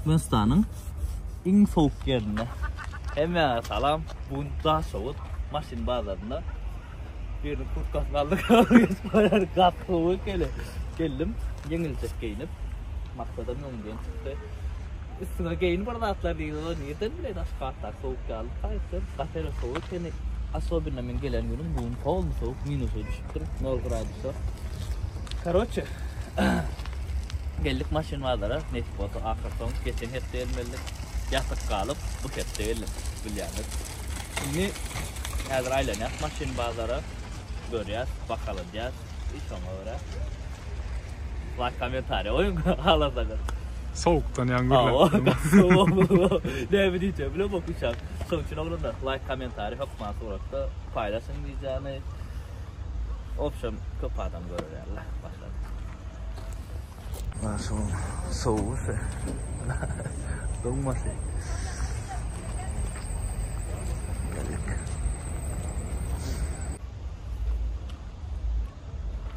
Türkmenistanyň iň sowuk ýerinde. Hemmäňe salam. Bu gün Daşoguz maşyn bazarynda. Biriniň kurtkasyny aldyk. Geçip gaty sowuk ekeni. Geldim, ýeňiljek geýnip. Maksadam öňden çykdy. Üstüňe geýin bir zatlar diýdi. O nirden bileýin Aşgabatdaky sowuk ýaly. Gaýtdym, gaty ýere sowuk ekeni. Asobinno men gelen günüm bu gün polny sowuk, minusa düşüpdir, nol gradusa. Karoçe, geldik maşyn bazara, nesip bolsa ahyr soň geçen hepde gelmelidik. Ýatyp galyp, bu hepde geldim, bilýäňiz. Indi häzir aýlanýas maşyn bazara, görýäs, bahaladýas, i şoňa görä. Laýk kommentariýa goýuň halasaňyz. Sowukdan ýaňy gürläp. Hawa, näme diýjegimi bilemok uçak. Şonuň üçin oglanlar laýk kommentariýa hökman suratda paýlaşyň wideony. Obşem köp adam görer ýaly başladyk. Şu sowuk doňmasy. Geldik.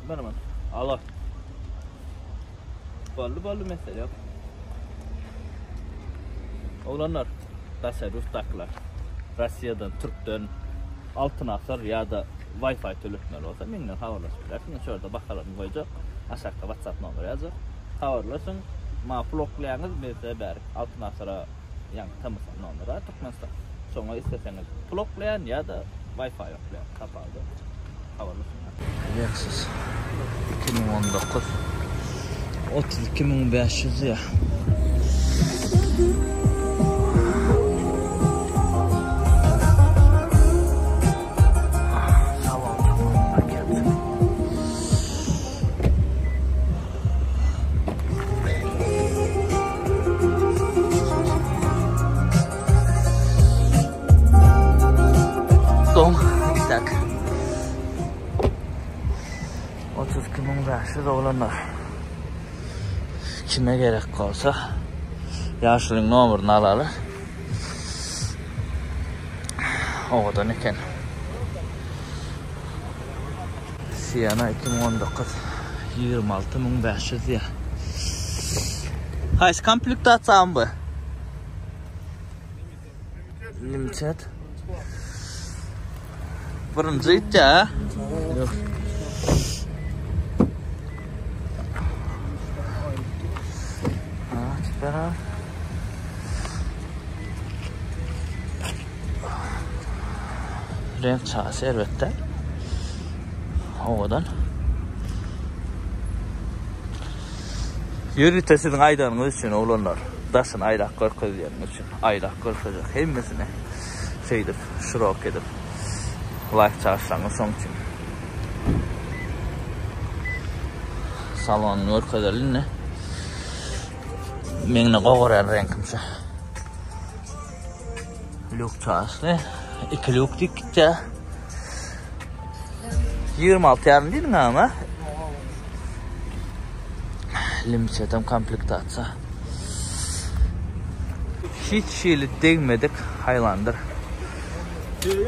Merhaba. Alo. Boldy boldy mesele ýok. Oglanlar, daşary ýurtdakylar Russiýadan, Türkden Altyn Asyr ýa-da Wi-Fi töletmeli bolsa menden habarlaşyp bilersiňiz. Şu ýerde bahalaryny goýjak. Aşakda WhatsApp nomer ýazjak. Habarlaşyň. Maňa pul oklaýaňyz, men size bärik Altyn Asyra ýaňky TMSA nomeri Türkmenistan. Şoňa isleseňiz pul oklaýan ýa-da Wi-Fi oklaýan. Tapawudy ýok. Habarlaşyň. Lexus 2019 32500 diýýär. Doň itak. 32500 oglanlar. Kime gerek bolsa ýaşulyň nomerini alaly. Owadan eken. Siena 2019 26500 diýýär. Haýsy komplektasiýa bu? Limited. Birinji gitdi ha. Yok. Ha, süper ha. Renk çağası elbetde. Owadan. Ýörite siziň aýdanyňyz üçin oglanlar. Daşyny aýlap görkezýänim üçin. Aýlap görkezjek hemmesini. Şeýdip, şirok edip. Laýk çaşsaňyz şoň üçin. Salonyny görkezeli indi. Meň ne gogarýan reňkim şu. Lük çaşly. Iki lük diýip gitýär. 26 ýarym diýdiň ama. Limited komplektasiýa. Hiç hili degmedik Highlander.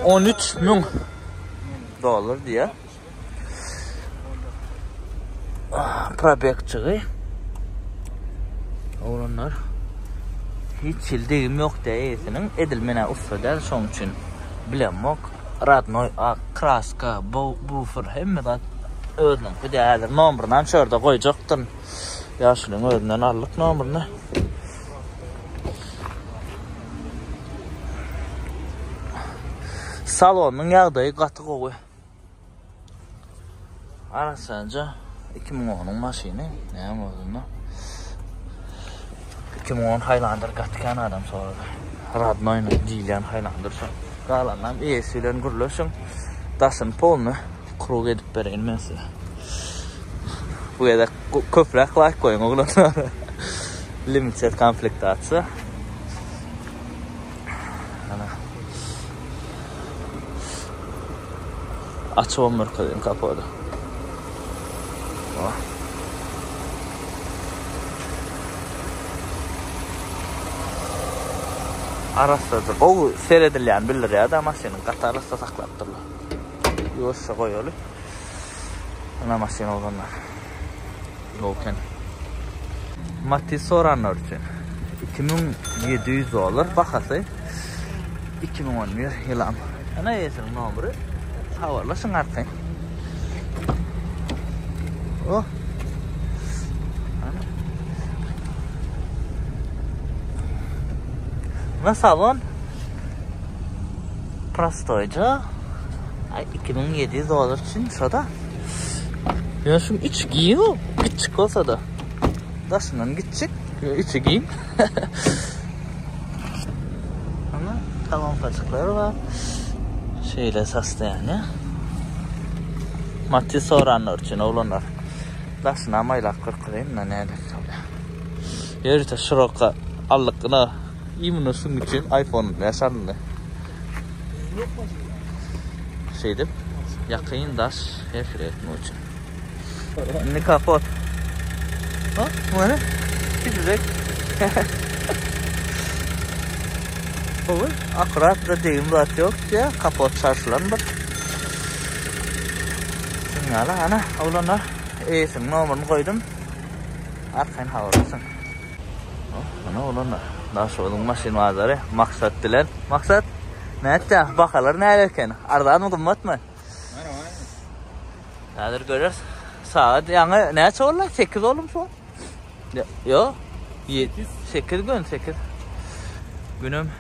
13 müň dollar diýýär. Probekçigi. Oglanlar. Hiç hili degim ýok diýýär eýesiniň. Edil menä ussa däl, şoň üçin bilemok. Radnoý ak, kraska, bufer hemme zat özüniňki diýýär. Häzir nomerynam şu ýerde goýjakdyryn. Ýaşulyň özünden aldyk nomeryny. Salonyň ýagdaýy gaty gowy. Arassaja 2010-yň maşyny, näme bolanda. 2010 Highlander gaty kän adam sorady. Radnoýny diýilýän Highlander şo. Galanam eýesi bilen gürleşiň. Daşyny polny krug edip bereýin men size. Bu gezek köpräk laýk goýuň oglanlar. Limited komplektasiýa. Ana. Açybam görkezeyim kapody. Oh. Arassaja gowy seredilýän bildirýär-de maşynyň gaty arassa saklapdyrlar. Ýuwaşja goýaly. Ana maşyn oglanlar. Gowy eken. Matiz soranlar üçin. 2700 dollar bahasy. 2011 ýylam. Ana eýesiniň nomeri. Habarlaşyň arkaýyn. Oh. Ana. salon. Prostoýja. Ay 2700 dollar üçin şoda. Ýöne şuň içi giň o, kiçjik bolsa-da. Daşyndan kiçjik, içi giň. Ana, kolonkajyklary bar. Şeýle sostoýaniýa. Matiz soranlar üçin oglanlar. Daşyna maýlap görkezeýin, muna nädip bolýar. Ýörite şiroka aldyk, ina, imенно şuň üçin iPhone 5 alyndy. Şeýdip, ýakyn, daş her etmek üçin. Indi kapot. Ha, bu ne? Kiçijek. Gowy, akkurat da degim zat ýok diýä, kapot çarşylan bir. Şuňňala, ana, oglanlar, eýesiniň nomerini goýdum. Arkaýyn habarlaşyň. Ana oglanlar, Daşoguzyň maşyn bazary Maksat bilen. Maksat, nätýä? Bahalar näle eken? Arzanmy, gymmatmy? Häzir göreris. Sagat ýaňy näçe boldy? 8 boldumy şu wagt? Ýok. 7, 8 gün, 8. Günüm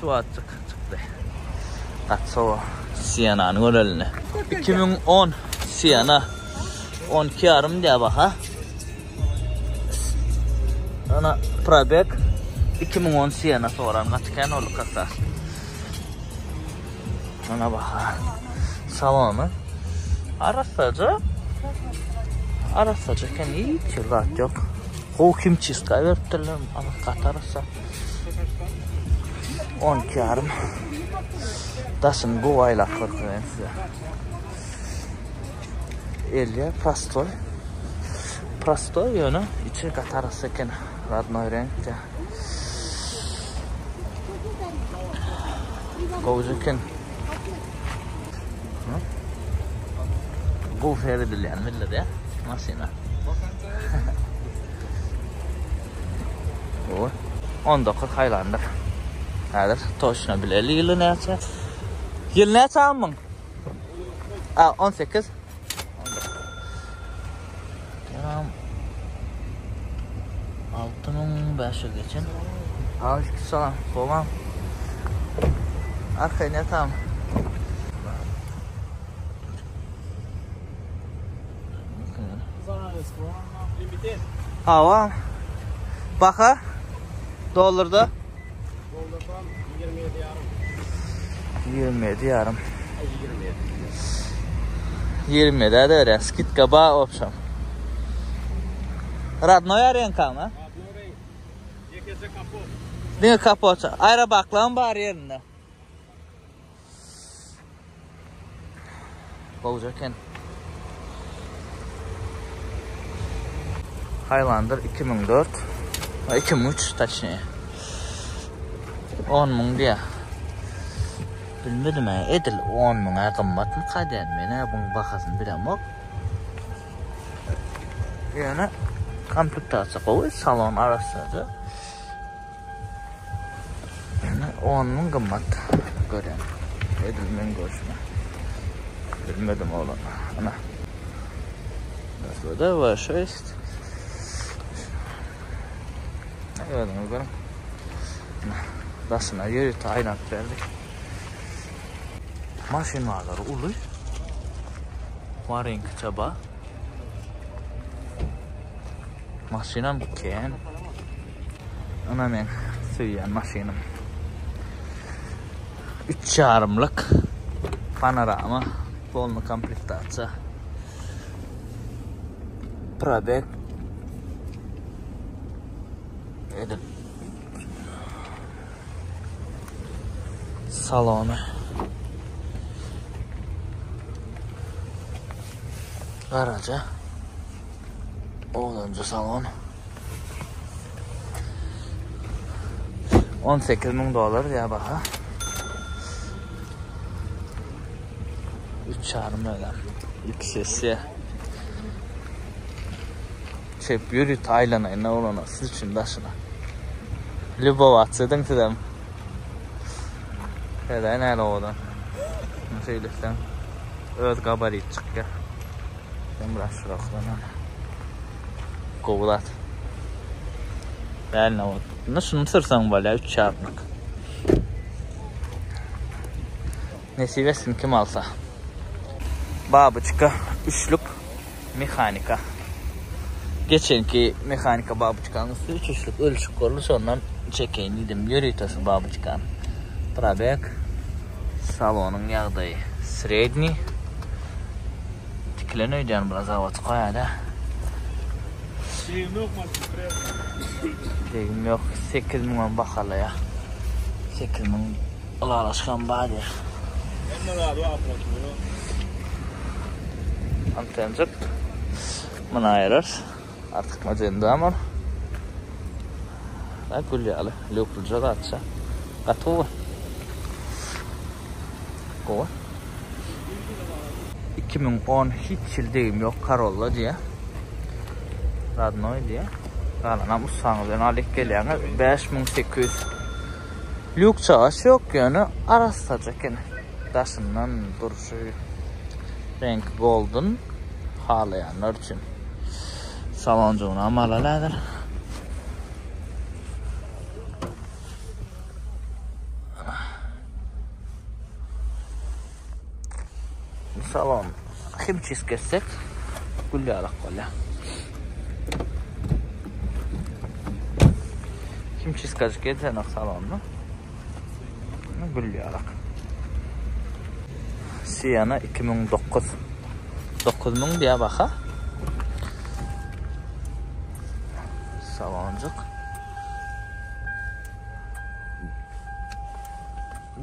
şu wagtjyk çykdy. Gaty sowa. Sienany görelini. 2010 Siena. 12 ýarym diýä baha. Ana probek 2010 Siena soran gaty kän boldy kaka. Ana baha. Salony arassaja. Arassaja eken hiç bir zat ýok. Gowy himçistka beripdirler. Ama gaty arassa. 12 ýarym. Daşyny gowy aýlap görkezeýin size. Elýär prostoý. Prostoý ýöne içi gaty arassa eken. Radnoý reňkde. Gowja eken. Gowy seredilýän milli-de maşyna. Gowy. 19 Highlander. Häzir toçno bileli ýyly näçe. Ýyl näçe almyň? A, 18. Tamam. 6500 geçen. Aleyküm salam. Babam. Arkaýyn ýatam. Hawa. Baha dollarda. Dollardan 27 ýarym. 27 ýarym. 27. 27 berýär. Skidka ba opşam. Radnoý arenkamy? Radnoý renk. Ýekeje kapot. Diňe kapot. Aýrabaklaň bar ýerinde. Gowja eken. Highlander 2004. 2003 toçneye. 10 müň diýä. Bilmedim edil 10 müňe gymmatmy kadýan men-ä buň bahasyny bilemok. Ýöne komplektasiýa gowy, salon arassaja. Ýöne 10 müň gymmat görýän. Edil men görşüme. Bilmedim oglan. Ana. Nasıl da V6. Özüňiz görüň. Daşyna ýörite aýlanyp berdik. Maşyn bazary uly. Marinki çaba. Maşynam kän. Ana men söýýän maşynym. Üç ýarymlyk panorama, polny komplektasiýa. Probeg edil salony. Garaja. Owadanca salon. 18 müň dollar diýýär baha. Üç ýarym öýlän. XS. Çep ýörite aýlanaýyn oglana siz üçin daşyna. Lübowaçy ediň sizem. Täze näle owadan. Muny şeýle etseň öz gabarit çykýar. Sen biraz şurakdan. Gowy zat. Däl nowat. Indi şuny sürseň bolýar 3 ýarymlyk. Nesip etsin kim alsa. Babyçka üçlük mehanika. Geçenki mehanika babyçkanyň üsti üç üçlük ölçük boldy şondan çekeýin diýdim ýörite şu babyçkany. Probeg salonyň ýagdaýy sredniý. Tikilen öýdýän biraz zawodskoý ýa-da. Degim ýok maşyn Degim ýok 8000 bahalaýa. 8000 Ylalaşykam bar diýýär. Hemme zady bar apparatura. Antenjik. Muny aýyrarys. Artykmaç endam ol. Da gül ýaly, lýuklyja zatça. Gaty gowy. Gowy. 2010 hiç hili degim ýok Corolla diýýär. Radnoý diýýär. Galanam ussaňyz bilen alyp gelýäňiz. 5800 Lýuk çagaş ýok ýöne arassaja eken. Daşyndan durşy reňki golden halaýanlar üçin. Salonjygynam alaly häzir. Salon himçisk etsek gül ýalak bolýar. Himçiskajyk etsenek salonyny gül ýalak. Siena 2009. 9000 diýä baha. Salonjyk.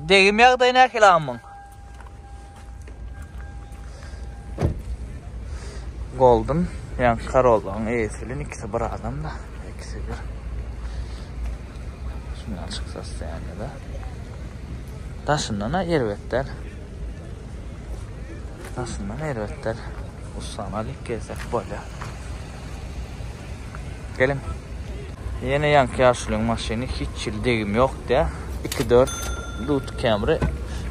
Degim ýagdaýy nähili amyň? Golden, ýa Corolla'ň eýesi bilen ikisi bir adam da, ikisi bir. Şundan çyksa da. Daşyndan erbet däl. Daşyndan erbet däl. Ussany alyp gelsek bolýar. Geliň. Ýene ýaňky ýaşulyň maşyny hiç hili degim ýok diýä. 2 4 Dut Camry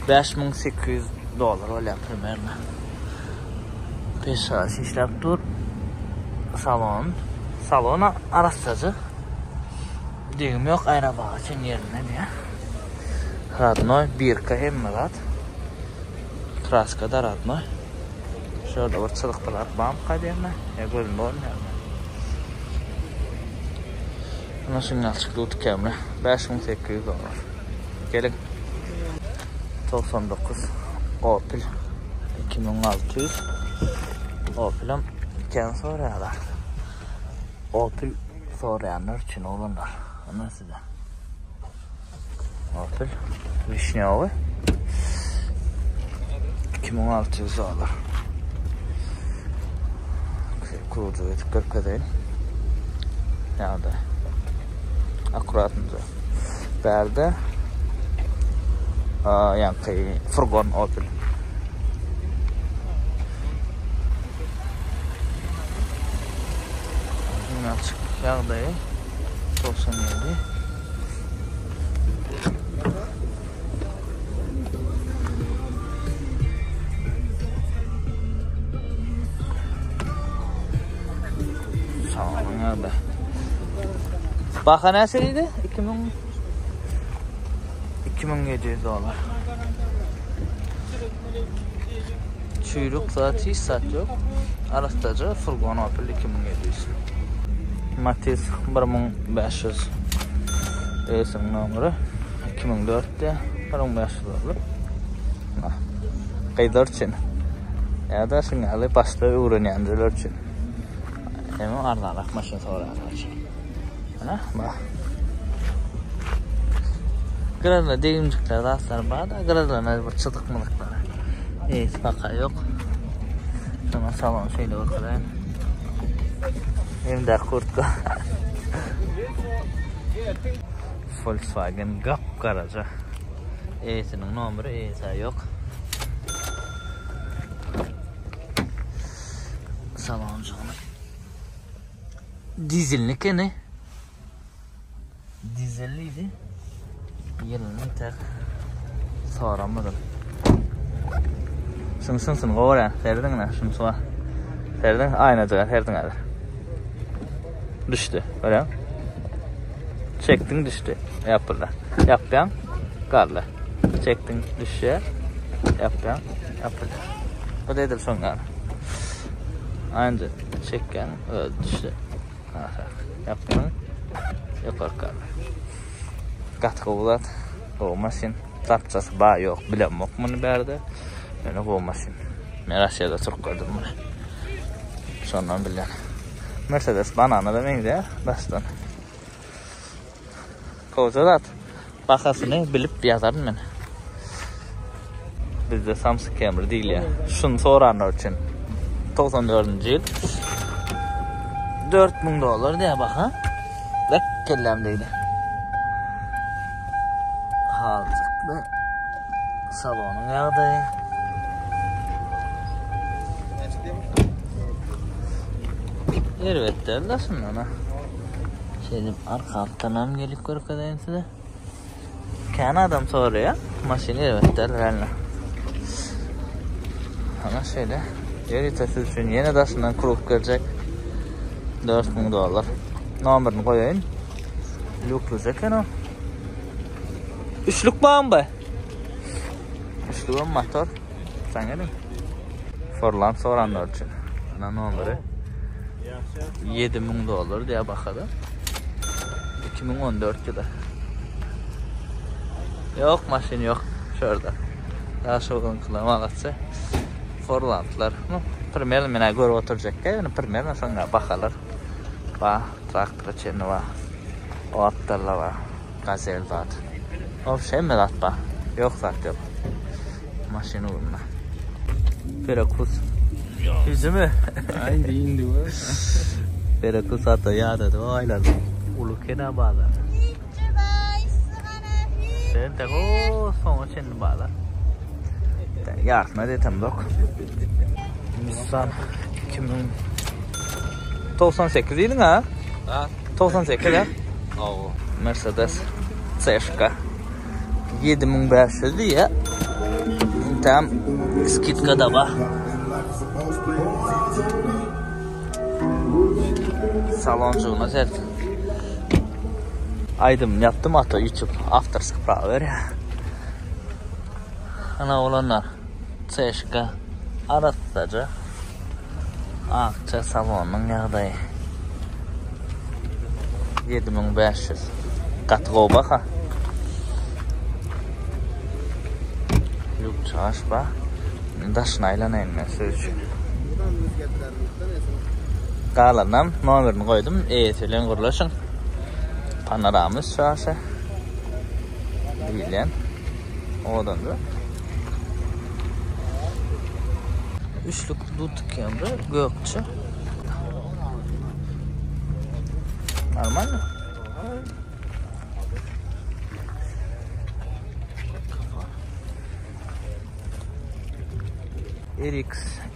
5800 dollar bolýar primerno. Peşaş işläp dur. Salon. Salona arassaja. Degim ýok aýrabaga çen ýerinde diýä. Radnoy birka hemme zat. Kraska da radnoy. Şurada bir çyzyk bir zat barmyka diýende, ýa gözüm görmeýärmi? Ana şundan çykdy utkemle. 5800 dollar. Gelin. 99 Opel 2600 Opel'em kän soraýarlar. Opel soraýanlar üçin oglanlar. Ana size. Opel Wişnýowy 2600 dollar. Kurucu edip görkezeýin. Ýa-da akkuratynca. Bärde ýaňky furgon Opel. Açyk ýagdaýy 97. Sağ olun abi. Baha näçe 2000 2700 dolar. Çüýrük zat hiç zat ýok. Arassaja furgon Opel 2700. Matiz 1500. Eýesiniň nomeri 2004 diýä 1500 dollar. Gyzlar üçin. Ýa-da şuň ýaly başda öwrenýänler üçin. Hem arzanrak maşyn soraýanlar üçin. Ana, bak. Gyrada degimjikler zatlar bar da, gyrada bir çyzyk myzyklar. Eýs baka ýok. Şuna salon şeýle görkezäýin. Hem-de kurtka. Volkswagen gap garaja. Eýesiniň nomeri eýesi ýok. Salonjygyny. Dizelni keni. Dizelliydi. Ýylyny tek soramadym. Şuny şunsunu gowy serediň ine şunsy bar. Serediň aýnajyga serediň häzir. Düşdi. Görýäň? Çekdiň düşdi. Ýapyldy. Ýapýaň galdy. Çekdiň düşýär. Ýapýaň ýapyldy. Bu da edil şoň ýaly. Aýnja çekýäň özi düşdi. Ýapdyň. Ýokary galdy. Gaty gowy zat. Gowy maşyn. Zapçasy bar ýok bilemok muny bärde. Ýöne gowy maşyn. Men Russiýada turup gördüm muny. Şondan bilýän. Mercedes banana da meňzeýär daşdan. Gowja zat. Bahasyny bilip ýazaryn men. Bizde Samsung Camry diýilýär. Şuny soranlar üçin. 94-nji ýyl. 4000 dollar diýýär baha. Bek kelläm degdi. Haljykly salonyň ýagdaýy. Erbet däl-de şundan ha. Şeýdip arkalykdanam gelip görkezeýin size. Kän adam soraýar. Maşyn erbet däl realno. Ana şeýle. Ýörite siz üçin ýene daşyndan kruk geljek. 4000 dollar. Nomerini goýaýyn. Lukluja eken o. Üçlük barmy bu? Üçlügem motor. Sen gelin. Forlan soranlar üçin. Ana nomeri. 7000 dollar diýä bahada. 2014 ýyly. Ýok, maşyn ýok şurada. Daşoguz'yňkylar malatçy. Forlandlar. Nu, primerno men görüp oturjak, ýöne primerno şoňa bahalar. Ba, traktora çenli ba. O atlarla ba. Gazel zat. Obşe hemme zat ba. Ýok zat ýok. Maşyn ugruna. Perekus. Yüzümi? Indi indi we. Perekus ata ýadady o aýlandy. Uly kena bazar. Sen de o soňa çenli bazar. Ýarsyna detemzok. Nissan 2098 diýdiň ha? Ha? 98 ha? Awa. Mercedes C-şka. 7500 diýýär. Tam skidka da bar. Salonjygyna seret. Aýdym ýapdym ata YouTube awtorski prawa berýär. Ana oglanlar C-şka arassaja akja salonyň ýagdaýy. 7500. Gaty gowy baha. Lük çaş ba. Daşyna aýlanaýyn men siz üçin. Galanam nomerini goýdum. Eýesi bilen gürleşiň. Panoramyz çaşy. Diýilýän. Owadandy. Üçlük dut kemri gökçe. Normalno. RX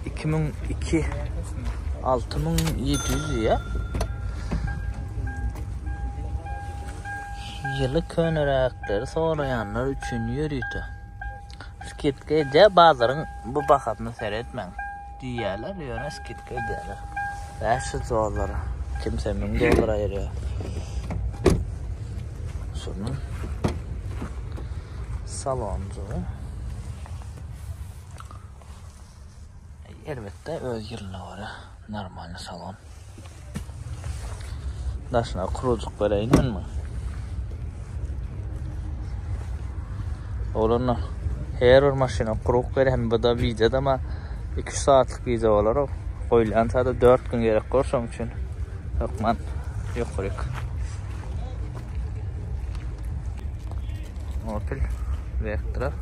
2002 6700 ya. Ýyly köneräkleri soraýanlar üçin ýörite. Skidka edýär, bazaryň bu bahasyna seretmäň diýýärler, ýöne skidka edýärler. 500 dollara, kimse 1000 dollara aýyrýar. Şunuň salonjygy. Elbetde öz ýylyna görä normalny salon. Daşyna kurujuk bereýin men muň. Oglanlar her bir maşyna kuruk berýän bu da wideo da 2-3 saatlyk wideo bolar o. Goýulýan sada 4 gün gerek bor şoň üçin. Hökman ýokaryk. Opel Vectra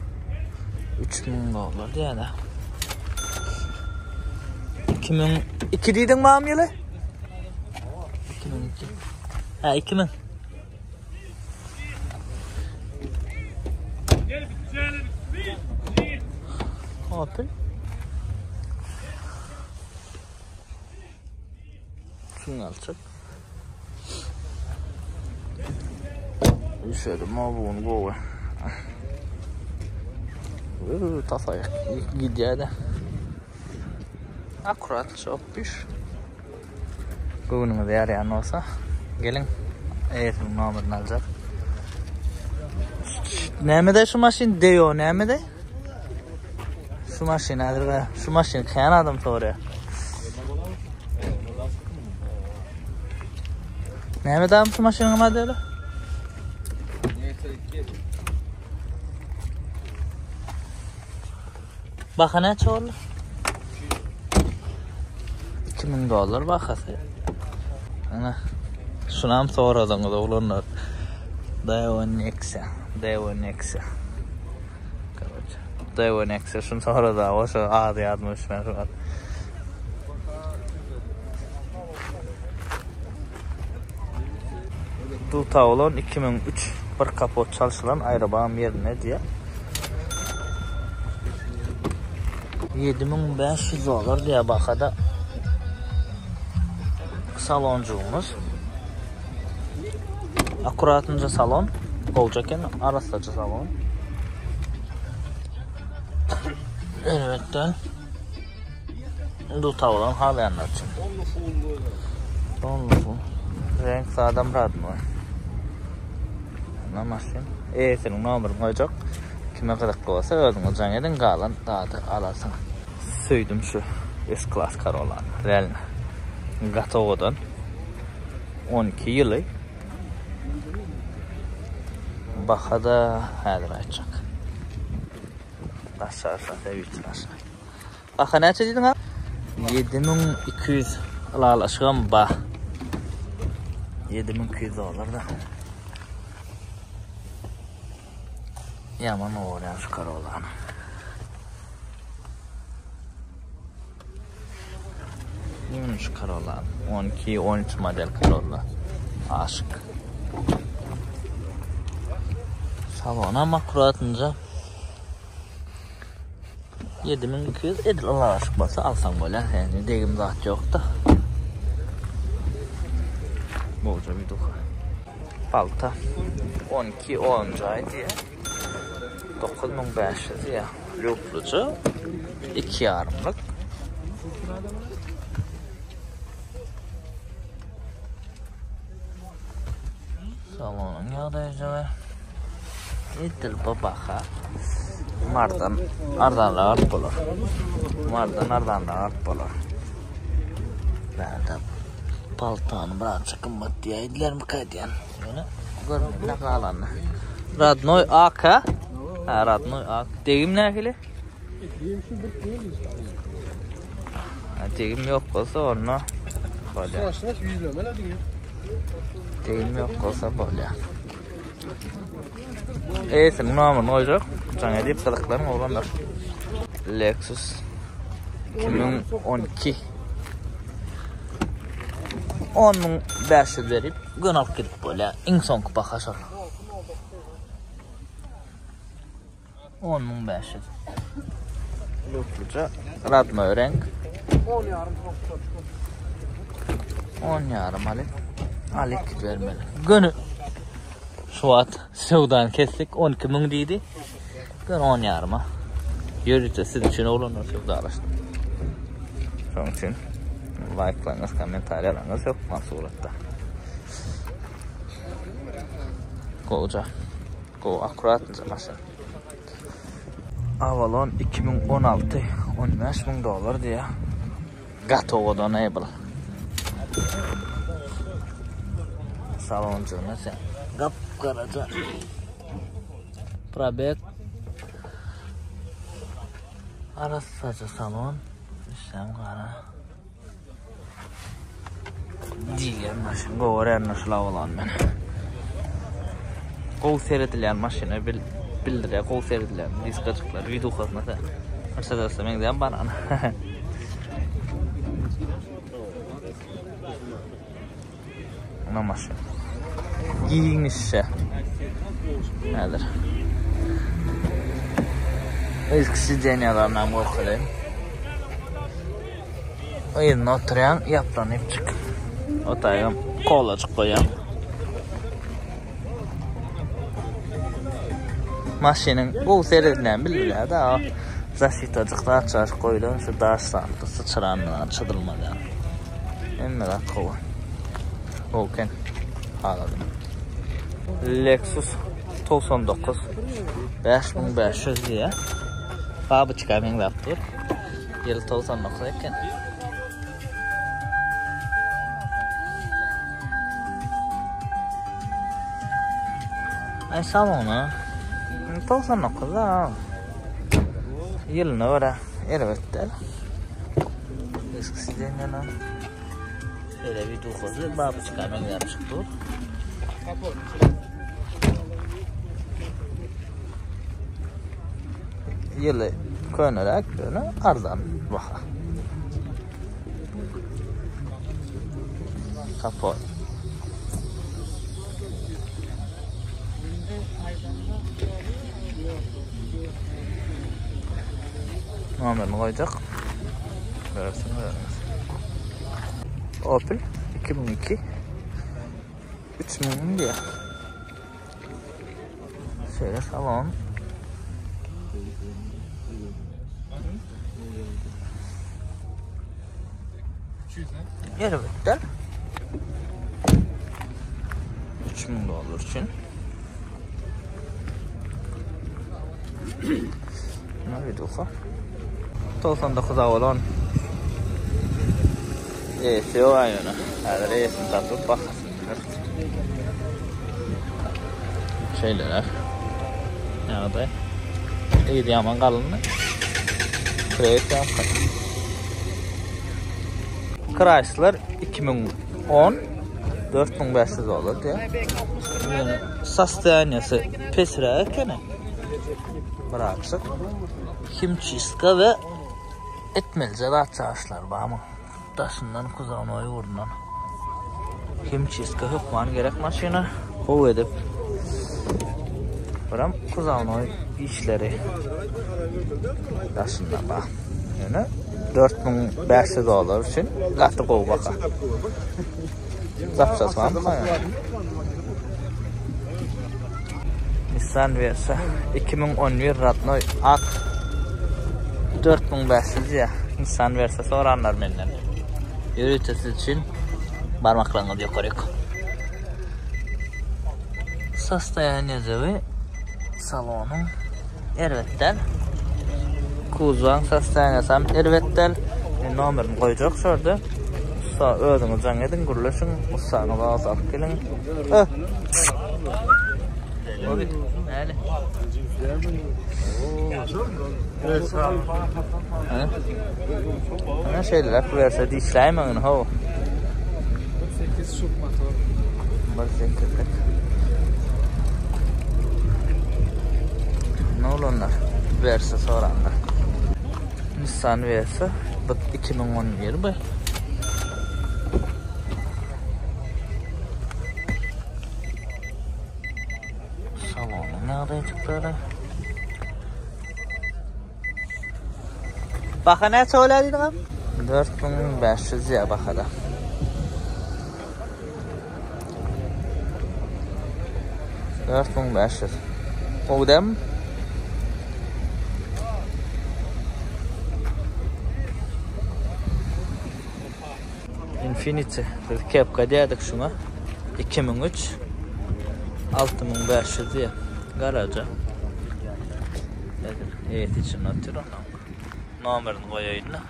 3000 dollar diýýär. 2002 diýdiň mam ýyly? 2002. Ha 2000. Opel. Şunu alçak. Üşedim o bu gün gowy. Tasaýyk gidýär-de. Akkurat çok düş. Göwnüňize ýaraýan bolsa, geliň. Eýesiniň nomerini aljak. Nämede şu maşyn Deo nämede? Şu maşyn häzir şu maşyn kän adam soraýar. Näme dam şu maşynyň modeli? Baha näçe boldy? 2000 dollar bahasy. Ana. Şunam soradyňyz oglanlar. Daewoo Nexia. Daewoo Nexia. Korоче. Daewoo Nexia şunu sorady o şu ady ýadyma düşmän şu wagt. Duta bolan 2003 bir kapot çalşylan aýrabam ýerinde diýýär. 7500 dollar diýýär bahada. Salonjygymyz. Akkuratynja salon. Gowja eken, arassaja salon. Elbetde. Duta bolan halaýanlar üçin. Donly bu. Renk sadam radnoý. Ana maşyn. Eýesiniň nomerini goýjak. Kime gyzykly bolsa özüňiz jaň ediň, galan zady alarsyňyz. Söýdüm şu S-Class Corollany. Realno. Gaty owadan. 12 ýyly. Baha-da häzir aýtjak. Aşağı sebit aşağı. Baha näçe diýdiň a? 7200 ylalaşygam ba. 7200 dollar da. Ýaman owadan şu Corollany. Ýöne şu Corolla 12 13 model Corolla. Aşyk. Salonam akkuratynca. 7200 edil ylalaşyk bolsa alsaň bolýar. Ýani degim zat ýok-da. Bolja bir duha. Palta 12 10 jaý diýýär. 9500 diýýär. Lýukluja 2 ýarymlyk. Salonyň ýagdaýy Edil bu baha Mardan arzanrak alyp bolar. Mardan arzanrak alyp bolar. Bärde paltany birazçyk gymmat diýäýdilermikä diýen. Ýöne görmeli galanyny. Radnoý ak ha? Ha, radnoý ak. Degim nähili? Degim ýok bolsa onda bolýar. Degim ýok bolsa bolýar. Eýesiniň nomerini goýjak. Jaň edip gyzyklaryň oglanlar. Lexus 2012 10500 berip gön alyp gidip bolýar. Iň soňky baha şol. 10500. Lukluja radnoý reňk. 10 ýarym 10 ýarym alyp alyp gidibermeli. Göni şu wagt söwdany kesdik 12 müň diýdi. Göni 10 ýaryma. Ýörite siz üçin oglanlar söwdalaşdym. Şonuň üçin laýklaryňyz, kommentariýalaryňyz hökman suratda. Gowja. Gowy akkuratnyja maşyn. Avalon 2016 15 müň dollar diýýär. Gaty owadan ey bul. Salonjygyna sen gap garaja. Probek. Arassaja salon. Üstem gara. Diýýän maşyn gowy görýän şul Avalon men. Gowy seredilýän maşyna bil bildirýär gowy seredilýän diskajyklar widuhasyna sen. Mercedes'e meňzeýän banan. Ana maşyn. Giňişje. Häzir. Yzky sidenýalarynam görkezeýin. Yzynda oturýaň, ýaplanyp çyk. Otaýam kolajyk goýýaň. Maşynyň gowy seredilýän bildirýär da. Zaşitajyk zat çaşyk goýlan şu daş zatda syçrandan çyzylmadan. Hemme zat gowy. Gowy eken. Haladym. Lexus 99 5500 diýýär. Babyçka meňzäp dur. Ýyl 99 eken. Ay salona 99 da. Ýylyna görä erbet däl. Eski sidenýana. Şeýle bir duhasy babyçka meňzäp çykdy. Ýyly köneräk, ýöne arzan baha. Kapot. Nomerini goýjak. Görsün görüňiz. Opel 2002 3000 diýýär. Şeýle salon. Erbetler. 3000 dollar üçin. Ne bir duha. 99 avalon. Eýesi ýok aýona. Häzir eýesini tapyp bakasyny bileris. Şeýleler. Ýagdaý. Yzy ýaman galyndy. Kreýt ýapyk. Chrysler 2010 4500 dollar diýýär. Ýöne sostoýaniýasy pesräk ekeni. Birazjyk. Himçistka we etmelije zat çaşlar barmy? Daşyndan kuzawnoý ugrundan. Himçistka hökman gerek maşyna. Gowy edip. Biram kuzawnoý işleri daşyndan bar. Ýöne 4500 dollar üçin gaty gowy baha. Zapçasy barmy? Nissan Versa 2011 radnoý ak 4500 diýýär. Nissan Versa soranlar menden. Ýörite siz üçin barmaklaryňyzy ýokaryk. Sostoýaniýa salonyň erbet däl. Kuzowyň sostoýaniýasy hem erbet däl. Men nomerini goýjak şu ýerde. Ussa özüňiz jaň ediň, gürleşiň. Ussaňyzy alyp geliň. Obi, näle? Ana şeýleräk verse dişläýmegiň how. 8 şup motor. 1.8-lik. Ne olanlar? Verse soranlar. Nissan Versa bu 2011 bu. Salonyň ýagdaýy çykdy. Baha näçe bolýar diýdiňiz? 4500 diýýär bahada. 4500. Gowy dämi? Infinity. Biz kepka diýerdik şuňa. 2003 6500 diýýär. Garaja. Eýesi içinde otyr onuň. Nomerini goýaýyn-da.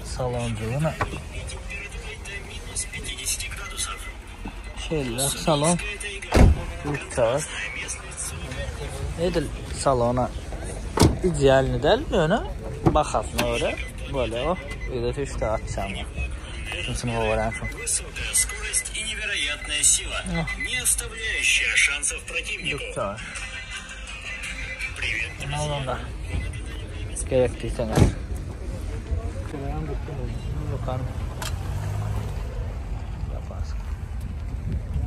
Salonjygyna. Şeýle salon. Uçar. Edil salona idealny däl, ýöne bahasyna görä bolýar. Oh, öýde düşdi atjam. Şunuň gowaransyň. Высокая скорость и невероятная сила, не оставляющая шансов противнику. Dükkan. Привет, Onda gerek diýseňiz. Lukan. Yaparsın.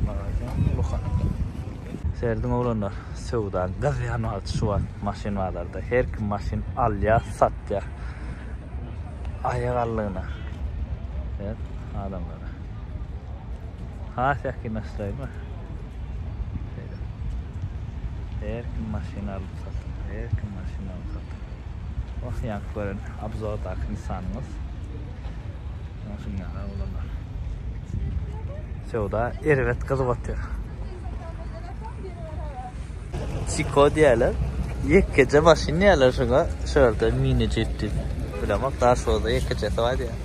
Magazin Lukan. Serdiň oglanlar, söwda gyzýan wagty şu wagt maşyn bazarda. Her kim maşyn alýar, satýar. Aýak allygyna. Evet. adamlara. Has ýakynlaşdyraýma. Şeýle. Her kim maşyn alyp satyp, her kim maşyn alyp satyp. Oh, ýaňky gören obzordaky Nissanyňyz. Şuňa olanlar. Söwda erbet gyzyp otyr. Çiko diýerler. Ýekeje maşyn diýerler şuňa. Şu ýerde mini jip diýip. Bilemok, Daşoguzda ýekejesi bar diýýär.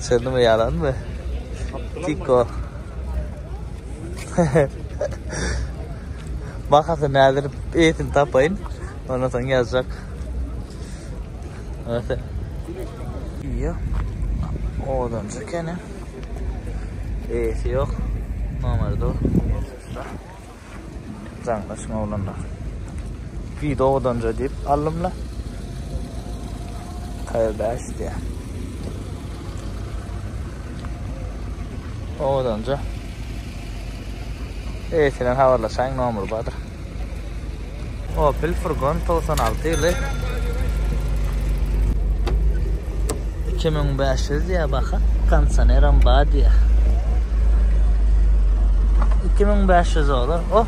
Çynmy, ýalanmy? Tiko. Bahasyny häzir eýesini tapaýyn. Ondan soň ýazjak. Neyse. Ýa. Owadanjyk ekeni. Eýesi ýok. Nomeri dur. Jaňlaşyň oglanlar. Video owadanca diýip aldym-la. K5 diýä. Owadanca. Eýesi bilen habarlaşaýyň nomeri bardyr. Opel furgon 96 ýyly. 2500 diýä baha. Kondisioneram bar diýä. 2500 dollar. Oh.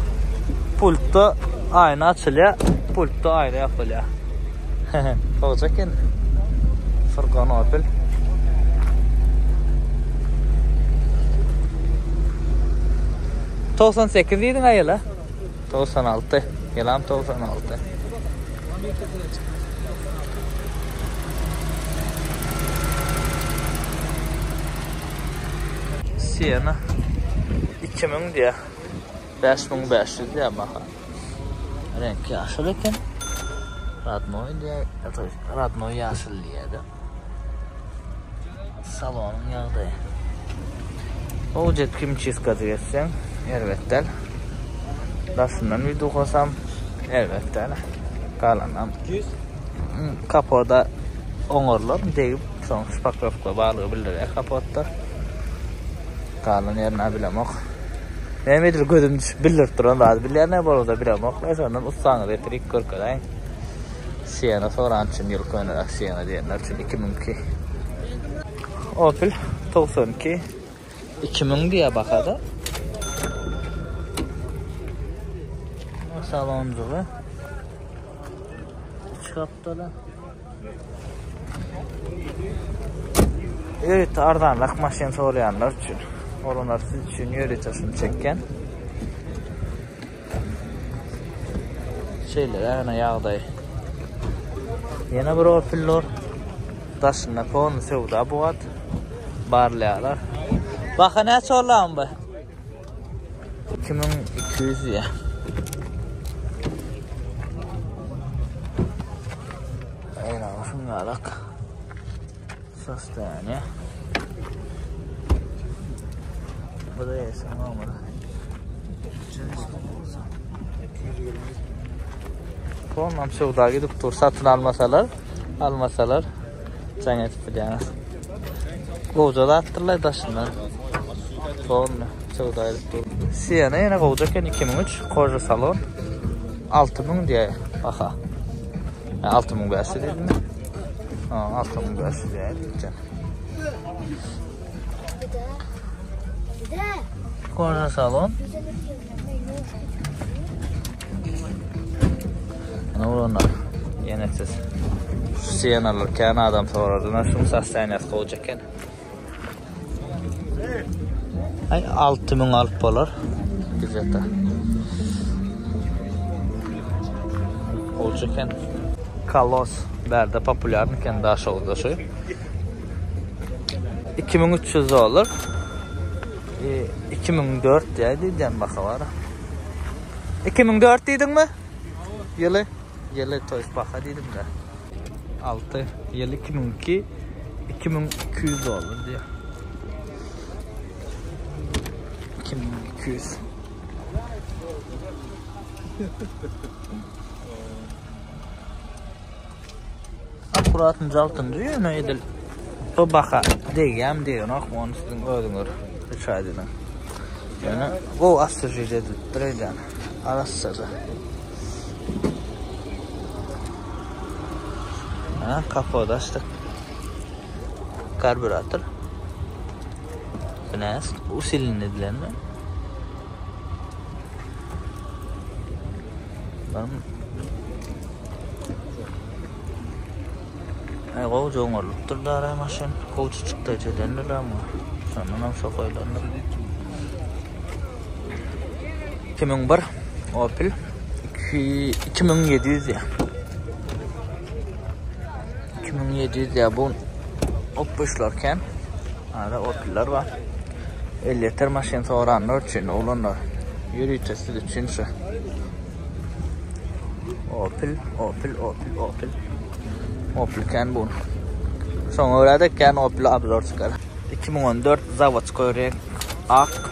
Pultda aýna açylýar, pultda aýna ýapylýar. Gowja eken. Furgon Opel. 98 diýdiň aýala. 96. Ýylam 96. Siena 2000 diýä. 5500 diýä baha. Reňki ýaşyl eken. Radnoý diýä, radnoý ýaşyl diýä-de. Salonyň ýagdaýy. Gowja kimçiskajy geçseň, erbet däl. Daşyndan wideo kosam, erbet däl. Galanam kapoda oňarlar degip, soň şpaklewka barlygy bildirýär kapotda. Galan ýerini bilemok. Näme edil gözüm düşüp bildirip duran zady bilýän näme bolsa bilemok. Şondan ussaňyzy getirip görkezäýiň. Siena soran üçin ýyl köneräk Siena diýenler üçin 2002. Opel 92 2000 diýä bahada. Salonjygy. Üç gapdaly. Ýörite arzanrak maşyn soraýanlar üçin. Olanlar siz üçin ýörite şuny çekýän. Şeýle ýagny ýagdaý. Ýene bir Opel dur. Daşynda polny söwda bu wagt. Barlaýarlar. Baha näçe boldy bu? 2200 diýýär. Aýna şuňalak. Sostoýaniýe. Bu da ýesin olmaly. Polnam söwda gidip dur. Satyn almasalar, almasalar jaň edip bilýäňiz. Gowja zatdyrlar daşyndan. Polny söwda edip dur. Siena ýene gowja eken 2003 koja salon. 6000 diýýär baha. 6500 diýdimi? Ha, 6500 diýýär. Koja salon. Ana olanlar. Ýene siz. Şu Sienalar kän adam sorardy. Na şuň sostoýaniýasy gowja eken. Ay 6000 alyp bolar. Gidjekde. Gowja eken. Kalos bärde populýarny eken Daşoguzda şu. 2300 dollar. 2004 diýä diýýän baha bar. 2004 diýdiňmi? Ýyly? Ýyly toýs baha diýdim-de. 6 ýyly 2002 2200 dollar diýýär. 2200. Akkuratynjy altynjy ýöne edil bu baha degýämi degenokmy ony siziň özüňiz rişaýt ediň. Ýöne gowy assažir edilipdir öýdýän. Arassaja. Ha, kapot açdyk. Karburator. Näs usilini edilenmi? Lan. Ay gowy joňarlypdyr dara maşyn. Gowy çykdaýjy edendir ama. Şondan hem şo goýlandyr. 2001 Opel 2 2700 ya. 2700 ya bu Opel'lar ken. Ara Opel'lar var. Elýeter maşyn soranlar üçin oglanlar. Ýörite siz üçin şu. Opel, Opel, Opel, Opel. Opel kän bu. Şoňa görä-de kän Opel obzor çykar. 2014 zawodskoý renk ak.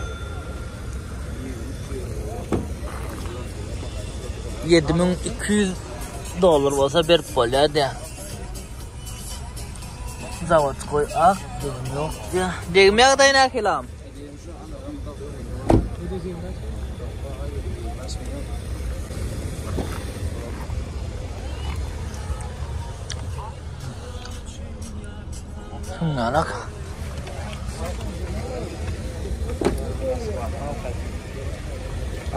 7200 dollar bolsa berip bolýar diýär. Zawodskoý ak, degim ýok diýär. Degim ýagdaýy nähili am? Şundarak.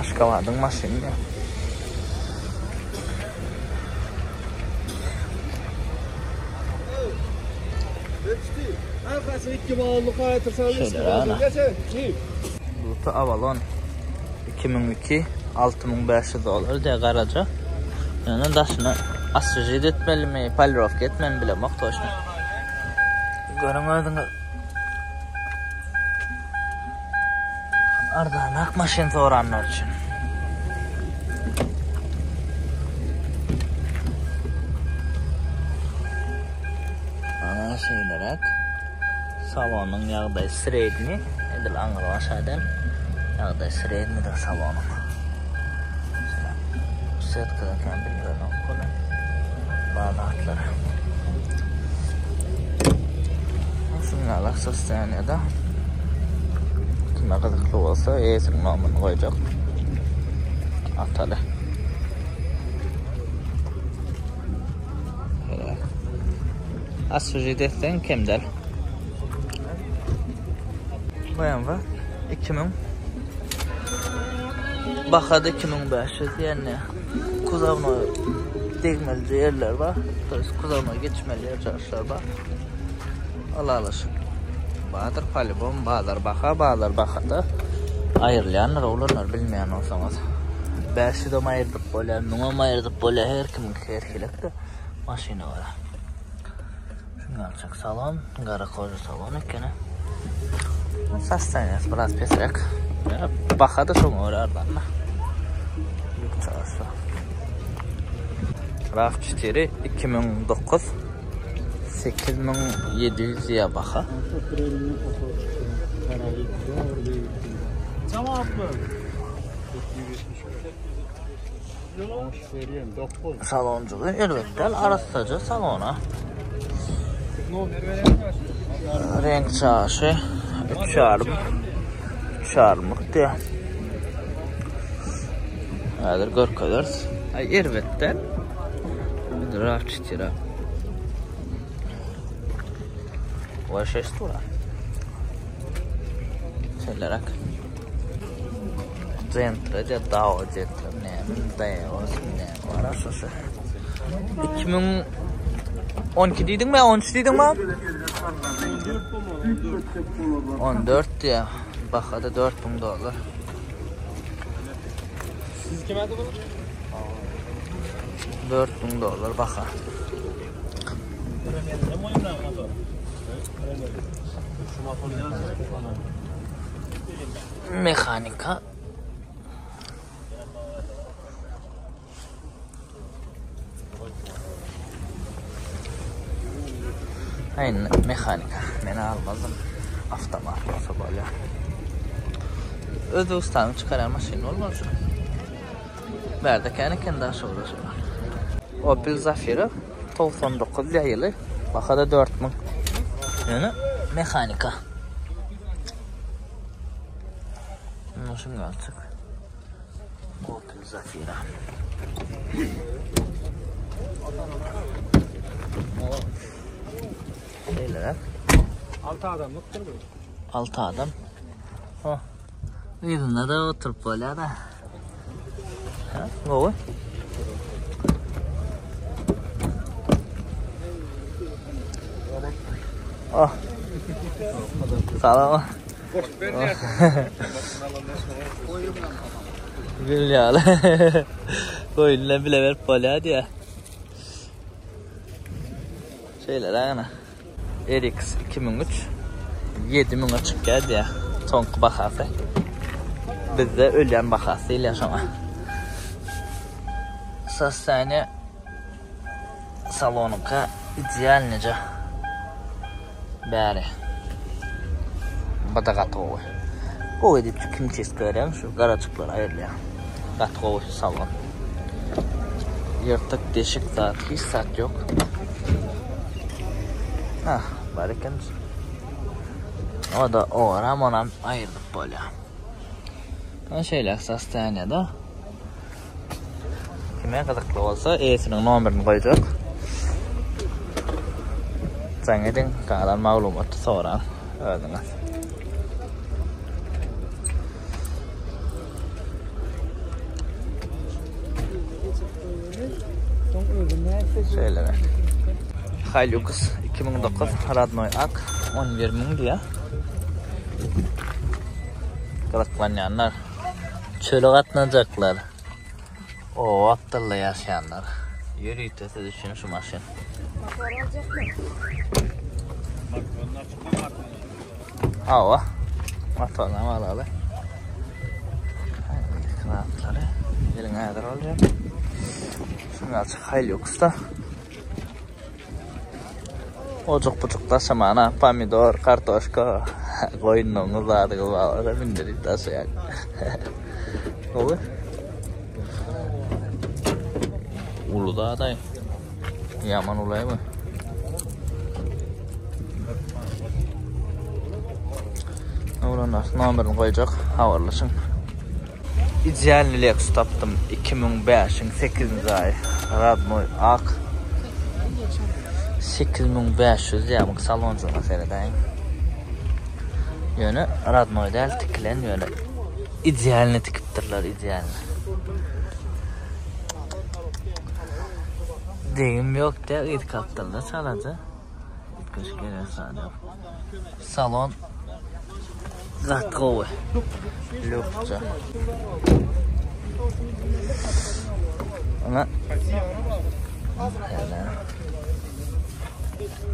Aşgabadyň maşyny. Luta Avalon 2002 6500 dollar diýe garaja. Ýöne daşyny oswežit etmelimi, polirovka etmelimi bilemok toşny. Görüň özüňiz. Arzanak maşyn soranlar üçin. Ana şeýleräk. Salonyň ýagdaýy sredni, edil aňry başadan. Ýagdaý srednidir salonyň. Setkadan kän bildirenok ony. Bar zatlar. Şunlar sostoýaniýada. Kime gyzykly bolsa, eýesiniň nomyny goýjak. Ataly. Asfajit etseň kem däl. BMW 2000 Bahada 2500 diýende kuzowna degmeli ýerler bar. To ýest kuzowna geçmeli ýer jarşlar bar. Ylalaşyk bardyr polibom bazar baha bazar bahada aýrylýandyr oglanlar bilmeýän bolsaňyz. 500-em aýyrdyp bolýar, 1000-em aýyrdyp bolýar her kimiňki her hilekde maşyna görä. Şuny alçak salon, gara koža salon ekeni. Sostoýaniýasy biraz pesräk. Baha da şoňa görä arzan-da. Ýük çaşy. RAV4 2009 8700 diýýär baha. Salonjygy elbetde arassaja salona. Renk çaşy 3 ýarym 3 ýarymlyk diýýär. Häzir görkezeris. Ay erbetde. Rav çitira. V6 tura. Şeýleräk. Gentra diýýär, Dao Gentra näme, Dao näme bar aşaşy. 2012 diýdiňmi, 13 diýdiňmi? 14 diýýär. Bahada 4000 dollar. Siz kim adı bu? 4000 dollar baha. Mehanika. Aýna mehanika. Men almazdym. Avtomat bolsa bolýar. Özbegistanyň çykaran maşyny bolmaly şu. Bärde kän eken daşoguzda şular. Opel Zafira 99 ýaýyly. Bahada 4000. Ýöne mehanika. Şuny alçak. Opel Zafira. Şeýleräk. 6 adamlykdyr bu. Alty adam. Ha. Yzynda da oturyp bolýar da. Ha, gowy. Oh. Salam. Gül ýaly. Goýunla bile berip bolýar diýä. Şeýle ana. RX 2003 7000-e çykýar diýä. Soňky bahasy. Bizde ölýän bahasy diýilýär şoňa. Sostoýaniýe salonyňka idealnyja. Bäri. Bu-da gaty gowy. Gowy diýip kim çeşit görýäň, şu garajyklar aýrylýar. Gaty gowy salon. Ýyrtyk, deşik zat, hiç zat ýok. Ah, bar eken. O-da owaram, onam aýyrdyp bolýar. Ana şeýle sostoýaniýada. Kime gyzykly bolsa eýesiniň nomerini goýjak. Jaň ediň, galan maglumaty soraň özüňiz. Şeýle. Hilux 2009 Radnoy Ak 11 müň diýýär. Gyzyklanýanlar Çöle gatnajaklar. Oba gapdalda ýaşaýanlar. Ýörite siz üçin şu maşyn. Hawa. Motorynam alaly. Knaplary. Gelin häzir bolýar. Şuny açyk Hilux-da. Ojuk-bujuk daşamana pomidor, kartoşka, goýunlaryňyz zadyňyz bar bolsa mindirip daşaýaň. Gowy. Uly zadaý. Ýaman ulaý bu. Oglanlar nomerini goýjak, habarlaşyň. Idealny Lexus tapdym 2005-iň 8-nji aýy radnoý ak 8500 diýýär bu salonjygyna seredäýiň. Ýöne radnoý däl tikilen ýöne idealny tikipdirler idealny. Degim ýok diýýär yz kapdyrda çalaja. Üýtgeşik gerek zat ýok. Salon gaty gowy. Lüksja. Ana.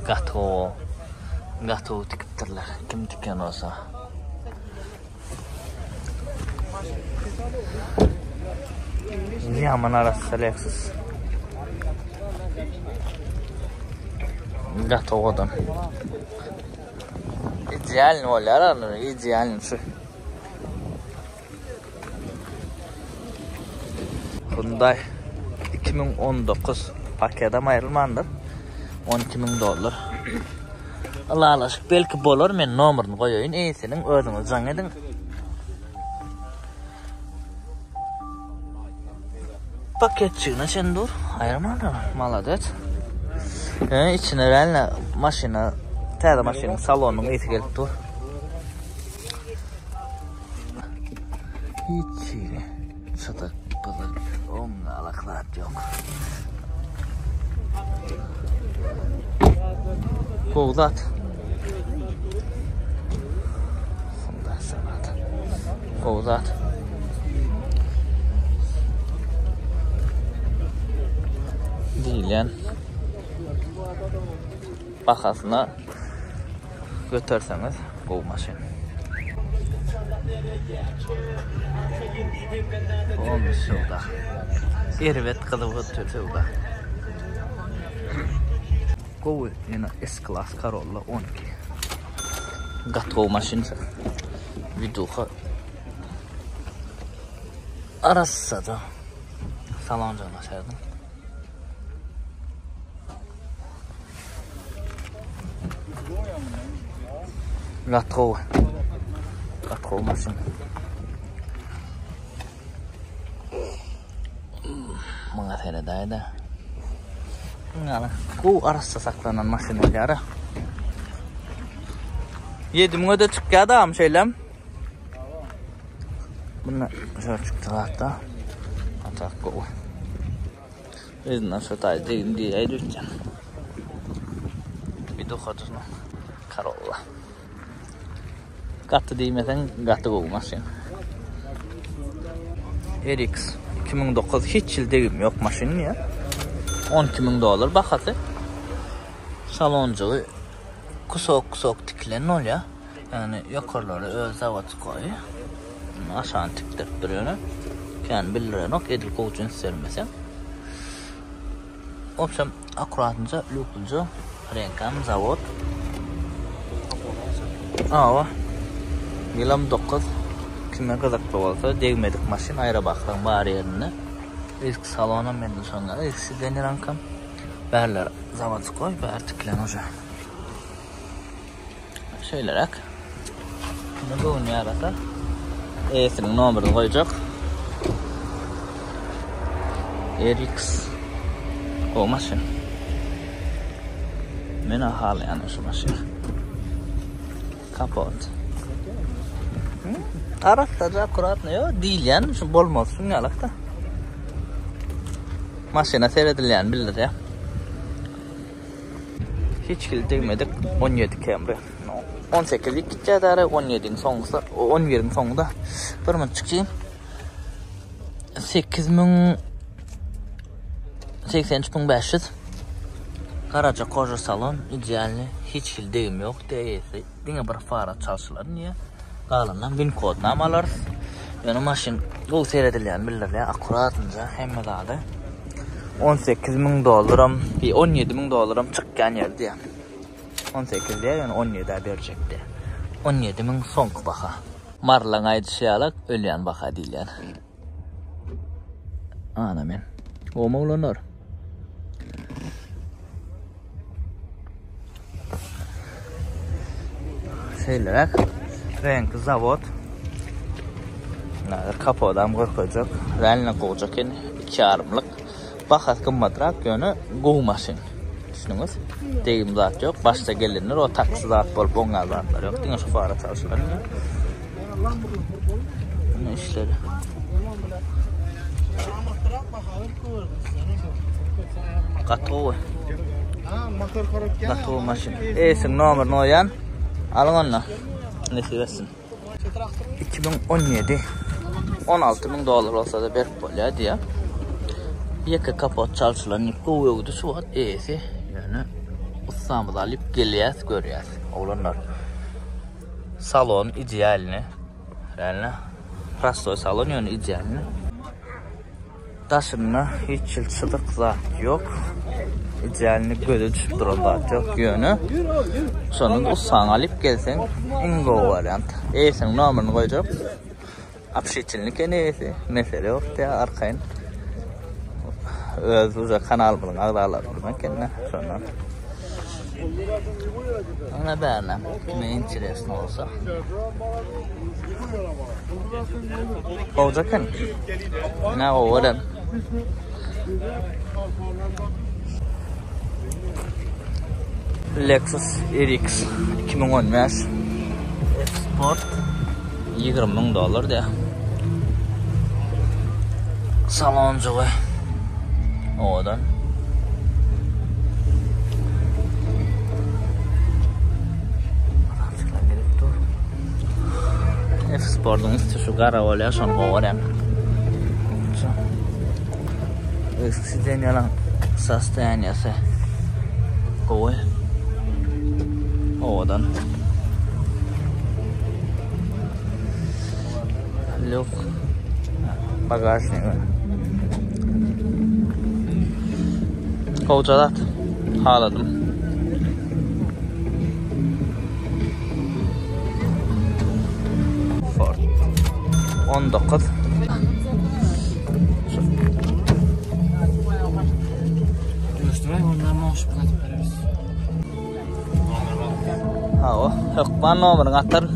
Gaty gowy. Gaty gowy tikipdirler. Kim tiken bolsa. Ýaman arassa Lexus. Gaty owadan. Idealny bolýar arada, idealny şu. Hyundai 2019 pakedem aýrylmandyr. 12000 dollar. Ylalaşyk belki bolar men nomerini goýaýyn eýesiniň özüňiz jaň ediň. Paketçigine çen dur. Aýyrmandyr. Malades. E, içine realno maşyna täze maşynyň salonynyň ysy gelip dur. Hiç hili çyzyk, pyzyk, oňňalak zat ýok. Gowy zat. Hyundai Sonata. Gowy zat. Diýilýän bahasyna göterseňiz gowy maşyn. Olmuş söwda. Erbet gyzyp otyr söwda. Gowy ýene S-klass Corolla 12. Gaty gowy maşyn. Widuha. Arassaja. Salonjygyna serediň. Gaty gowy. Gaty gowy maşyn. Muňa seredäýdä. Ýaly gowy arassa saklanan maşyn bolýar. 7 müňe-de çykýar dagam şeýlem. Bunda şöyle çykdy zatda. Atak gowy. Özünden şu taý degim diýäýdi öýtýän. Bir dokadyny. Corolla. Gaty diýmeseň gaty gowy maşyn. RX 2009 hiç ýyl degim ýok maşyn diýýär. 12 müň dollar bahasy. Salonjygy kusok-kusok tikilen bolýar. Ýagny ýokarlary öz zawodskoýy. Aşagyny tikdiripdir ýöne. Kän bildirenok edil gowy jyns bermeseň. Obşem akkuratynja lýuklyja reňkam zawod. Awa. Ýylam 9. Kime gyzykly bolsa degmedik maşyn aýra baksaň bar ýerinde. Yzky salonam mende şonda. Yzky sidenýerankam. Bärler zawodskoý, bär tikilen uje. Şeýleräk. Kime göwün ýarasa eýesiniň nomerini goýjak. RX gowy maşyn. Men halaýan şu maşyn. Kapot. Arassaja akkuratno ýok diýilýän şu bolmaz şuň ýalakda. Maşyna seredilýän bildirýär. Hiç hili degmedik 17 Camry. 18 dik gitýär däre 17-iň soňusy, 11-iň soňunda bir minut çykýyn. 8000 83500 Garaja koža salon idealny hiç hili degim ýok eýesi diňe bir fara çalşylar niýe galandan win kodunam alarys ýöne maşyn gowy seredilýän bildirilýär akkuratynja hemme zady 18 müň dollaram, 17 müň dollaram çykýan ýeri diýýär. 18 diýýär, ýöne 17-ä berjek diýýär. 17 müň soňky baha. Marylaň aýdyşy ýaly ölýän baha diýilýär. Ana men. Gowmy oglanlar? Şeýleräk. Reňki zawod. Näder kapodam görkezjek. Realno gowjak eken. 2 ýarymlyk. Bahasy gymmatrak, ýöne gowy maşyn. Düşündüňiz? Degim zat ýok. Başda gelenler o taksi zat bolup oňa zatlar ýok. Diňe şu fara çalşylan. Ne işleri. Gaty gowy. Gaty gowy maşyn. Eýesiniň nomerini goýan. Alyň onda. Nesip etsin. 2017 16 müň dollar bolsa-da berip bolýar diýýär. Ýeke kapot çalşylan diýip gowy öwdi şu wagt eýesi. Ýöne ussamyzy alyp gelýäs, görýäs. Oglanlar. Salon idealny. Realno. Prostoý salon ýöne idealny. Daşynda hiç hil çyzyk zat ýok. Idealny göze düşüp duran zat ýok. Ýöne şonda ussaňy alyp gelseň iň gowy wariant. Eýesiniň nomerini goýjak. Obşitelnik eken eýesi. Mesele ýok diýä arkaýyn. Öz uje kanalymyzyň agzalaryndan ekende şondan. Ana bärine kime interesno bolsa. Gowja eken. Ine gowy gören. Lexus RX 2015 Sport 20 müň dollar diýär. Salonjygy owadan. F-Sport'un üstü şu gara bolýar, şony gowy görýän. Eski sidenýalaň sostoýaniýasy gowy. Owadan. Lýuk. Bagažnik. Gowja zat. Haladym. Ford. 19. Görüşdüräý ondan moşup gaýdyp bereris. Hawa, hökman nomeryňy ataryn.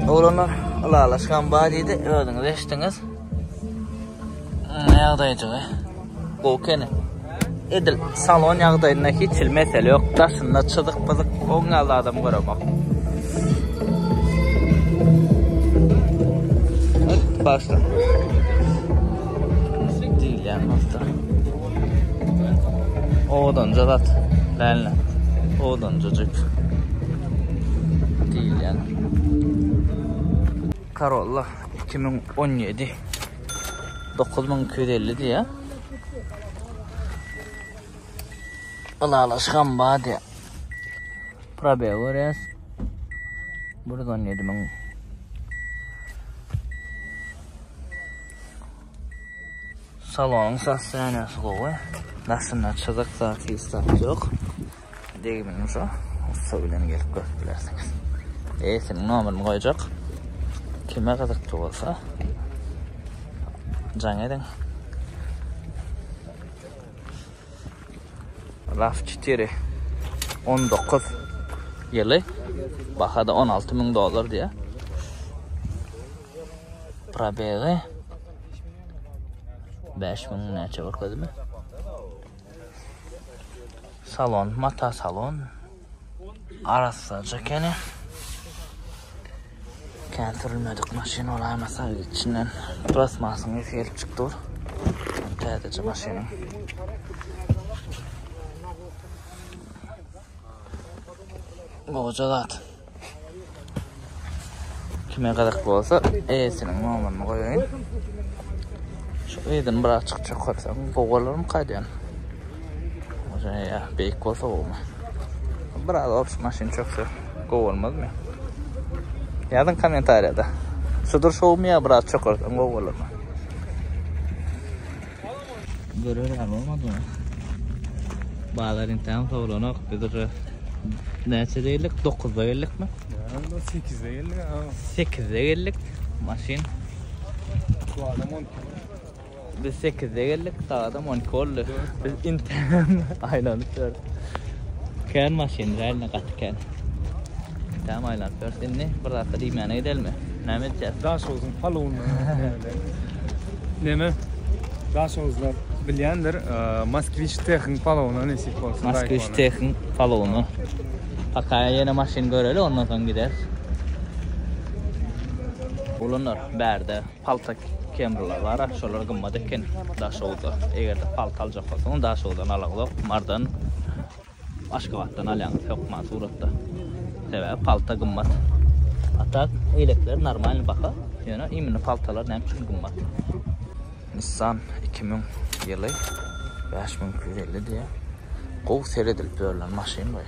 Oglanlar, ylalaşyk bar diýdi, özüňiz eşitdiňiz. Ýagdaýjygy gowy ekeni. Edil salon ýagdaýynda hiç hili mesele ýok. Daşynda çyzyk pyzyk oň ýaly adam göremok. Başla. Diýilýän bolsa. Owadanja zat. Lälne. Owadanja jip. Diýilýän. Corolla 2017 9250 diýýär. Ylalaşygam bar diýýär. Probeg görýäs. 117 müň. Salonyň sostoýaniýasy gowy. Daşynda çyzyk zat hiç zat ýok. Degimini şo ussa bilen gelip görüp bilersiňiz. Eýesiniň nomerini goýjak. Kime gyzykly bolsa jaň ediň. RAV4 19 ýyly bahada 16 müň dollar diýýär. Probegi 5000 näçe görkezme. Salon, mata salon. Arassaja ekeni. Kän sürülmedik maşyn bolaýmasa içinden plastmasyň ysy gelip çykyp dur. Täzeje maşynyň. Goja zat. Kime gyzykly bolsa eýesiniň nomerini goýaýyn. Şu yzyny biraz çykjak görseň gowy bolarmyka diýen. Oja ýa beýik bolsa gowumy? Biraz obşy maşyn çökse gowy bolmazmy? Ýazyň kommentariýada. Şudur şowmy ýa biraz çökerseň gowy bolarmy? Görer ýaly bolmadymy? Bazar intäm sowlanok. Biz uje näçede geldik? 9-da geldikmi? Ýa, 8-de geldik. 8-de geldik. Maşyn. Bu adam 12. Biz 8-de geldik, sagadam 12 boldy. Biz intäm aýlanyp ýörüs. Kän maşyn, realno gaty kän. Intäm aýlanyp ýörüs. Indi bir zatlar iýmäne gidelimi? Näme etýäs? Daşogzuň paluny. Neme? Daşoguzlar bilýändir, Moskwiç Tehiň palowuna nesip bolsun. Moskwiç Tehiň palowuna. Paka ýene maşyn göreli, ondan soň gideris. Oglanlar, bärde palta kemriler bar, şolar gymmat eken Daşoguzda. Eger-de palta aljak bolsaňyz Daşoguzdan alaňzok, Mardan Aşgabatdan alýaňyz hökman suratda. Sebäbi palta gymmat. A tak eýlekler normalny baha, ýöne imенно paltalar näme üçin gymmat? Nissan 2000 ýyly 5250 diýýär. Gowy seredilip ýörlen maşyn bu.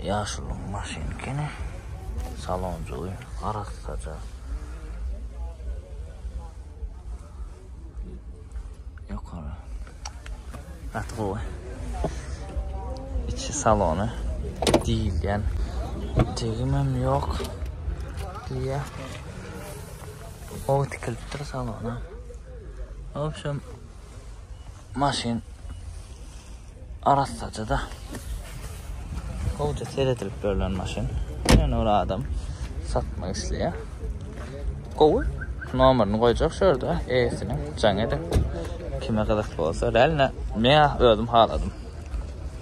Ýaşulyň maşyny ekeni. Salonjygy arassaja. Ýokary. Gaty gowy. Içi salony diýilýän. Degimem ýok diýýär. Gowy tikilipdir salona. Wobşem maşyn Arassaja-da. Gowja seredilip berlen maşyn. Ýöne bir adam satmak isleýär. Gowy. Nomerini goýjak şu ýerde eýesiniň. Jaň ediň. Kime gyzykly bolsa. Realno men özüm haladym.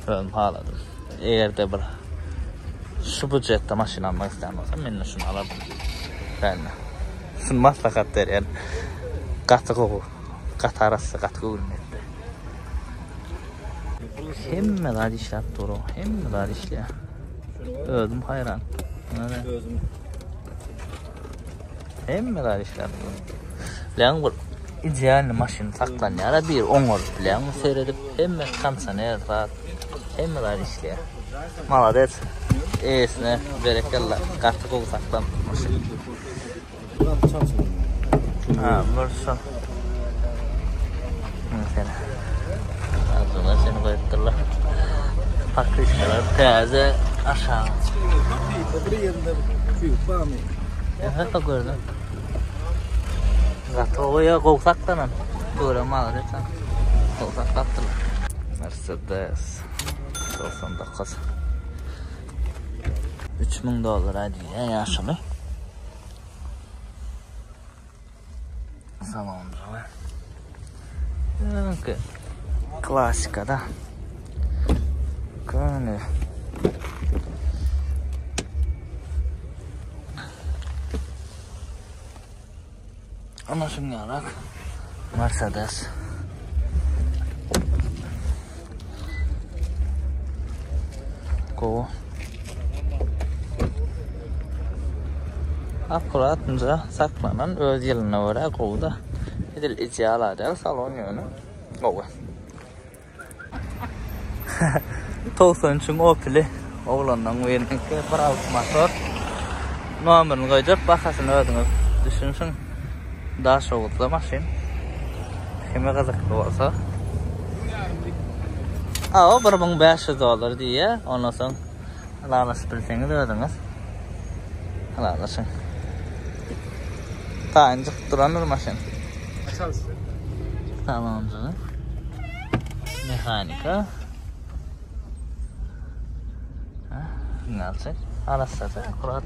Özüm haladym. Eger-de bir şu budjetde maşyn almak islän bolsam, men şuny alardym. Realno. Şuny maslahat berýän. Gaty gowy. Gaty arassa, gaty göwnüme ýetdi. Hemme zat işläp dur. Hemme zat işleýär. Özüm haýran. Özüm. Hemme zat işläp dur. Bilen bir idealny maşyn saklanýar bir oňaryp bilen seredip hemme kondisioner zat hemme zat işleýär. Malades. Eýesine berekella. Gaty gowy saklanypdyr maşyn. Ha, bolsa. Sen. Azına seni goýupdyrlar. Pakryşkalar täze aşağı. Bir yerinde kuýuk barmy? Evet, gördüm. Gaty gowy ya, gowy saklanan. Gören maňa sen. Gowy saklapdyrlar. Mercedes 99. 3000 dollara diýýär ýaşuly. Salonda. Öňki. Klassikada. Köne. Ana şuňňarak Mercedes. Gowy. Akkuratynja saklanan öz ýylyna görä gowy-da. Edil ideal däl salon ýöne gowy. 93-iň Opel-i oglanlaryň biriniňki 1.6 motor. Nomerini goýjak, bahasyny özüňiz düşünşiň. Daşoguzda maşyn. Kime gyzykly bolsa. A o 1500 dollar diýýär. Ondan soň ylalaşyp bilseňiz özüňiz ylalaşyň. Taýyn çykyp durandyr maşyn. Salonjygy. Mehanika. Nalçak. Arassaja, akurat.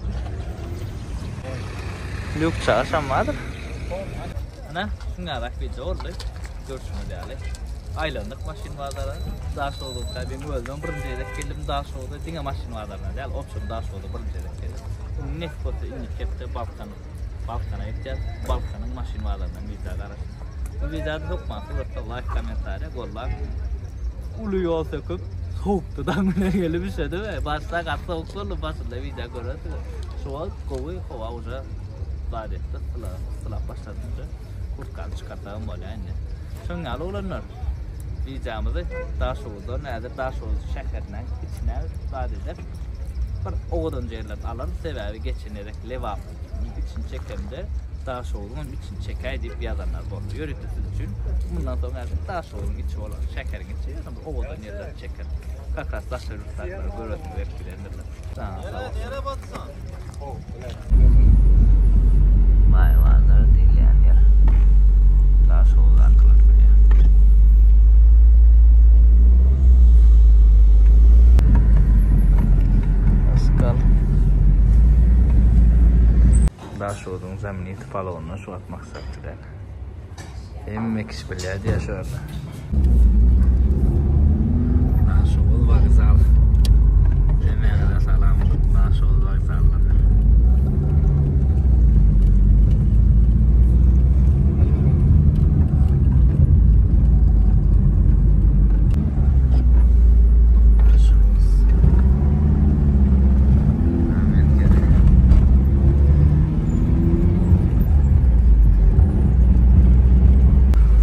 Lük çaşam bardyr. Ana, şuňarak video boldy. Görşüňiz ýaly. Aýlandyk maşyn bazara. Daşoguzda men özüm birinji gezek geldim Daşoguza. Diňe maşyn bazaryna däl, obşem Daşoguza birinji gezek geldim. Indi nesip bolsa indiki hepde Balkan Balkana gitýäs. Balkanyň maşyn bazaryndan wideo garaşyň. Bu wideoda hökman suratda laýk, kommentariýa gollaň. Uly ýol söküp, sowukda daň bilen gelip üşedim. Başda gaty sowuk boldy, başynda wideo görersiňiz. Şu wagt gowy howa uje zat etdi, ysylap başlady uje. Kurtkany çykarsagam bolýar indi. Şoň ýaly oglanlar. Wideomyzy Daşoguzdan, häzir Daşoguz şäheriniň içine zat edip, bir owadan ýerlerini alarys. Sebäbi geçen gezek Lebap içini çekemde Daşoguzyň hem içini çekäý diýip ýazanlar boldy. Ýörite siz üçin. Mundan soň häzir Daşoguzyň içi bolar, şäheriň içi, ýöne bir owadan ýerlerini çekeris. Kak ras daşary ýurtdakylary göresiňiz gelip bilendirler. Janyňyz sag bolsun. Baý bazar diýilýän ýer. Daşoguzdakylar bilýär. Pascal. Daşoguzyň znameniti palonuna şu wagt maksat bilen. Hemme kişi bilýär diýýär şu ýerde. Daşoguz wokzal. Hemmäňize salam Daşoguz wokzalyndan.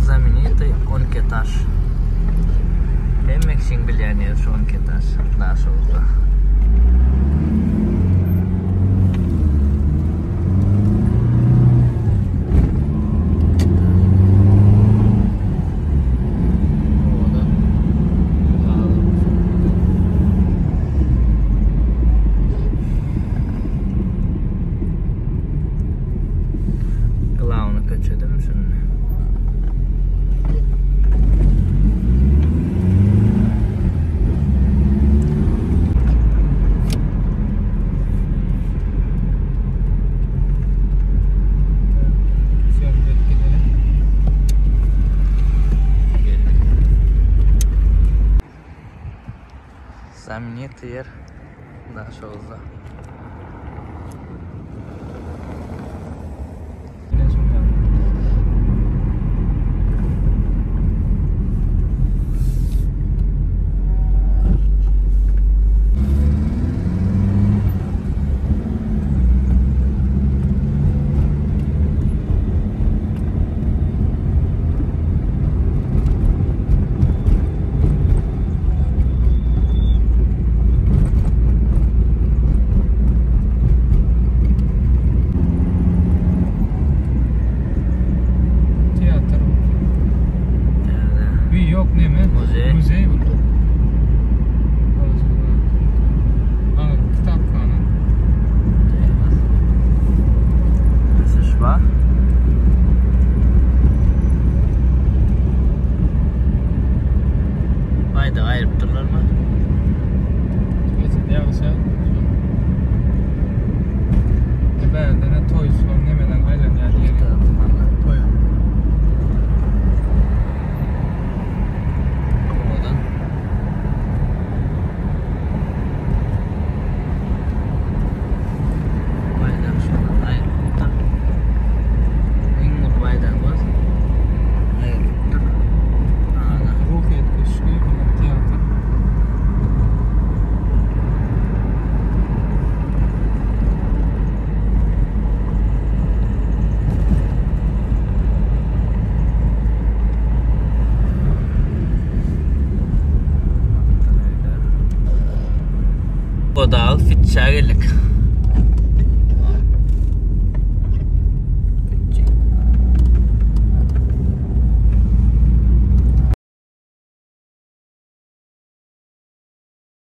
Znamenitый 12 etaž. Hemme kişiň bilýän ýeri şu 12 etaž. Daşoguzda. Owadan. Glawny köçedim şunda. Znamenitý ýer Daşoguzda. Teatr. Bir yok ne mi? Muzey. Muzey bu. Ana kitaphana. Ösüş bar. Baýdagy aýrypdyrlarmy? Geçen ýagşa. Bärde toý şol nemeden aýlanýar ýeri. Toý. Arkadagy fitçä geldik.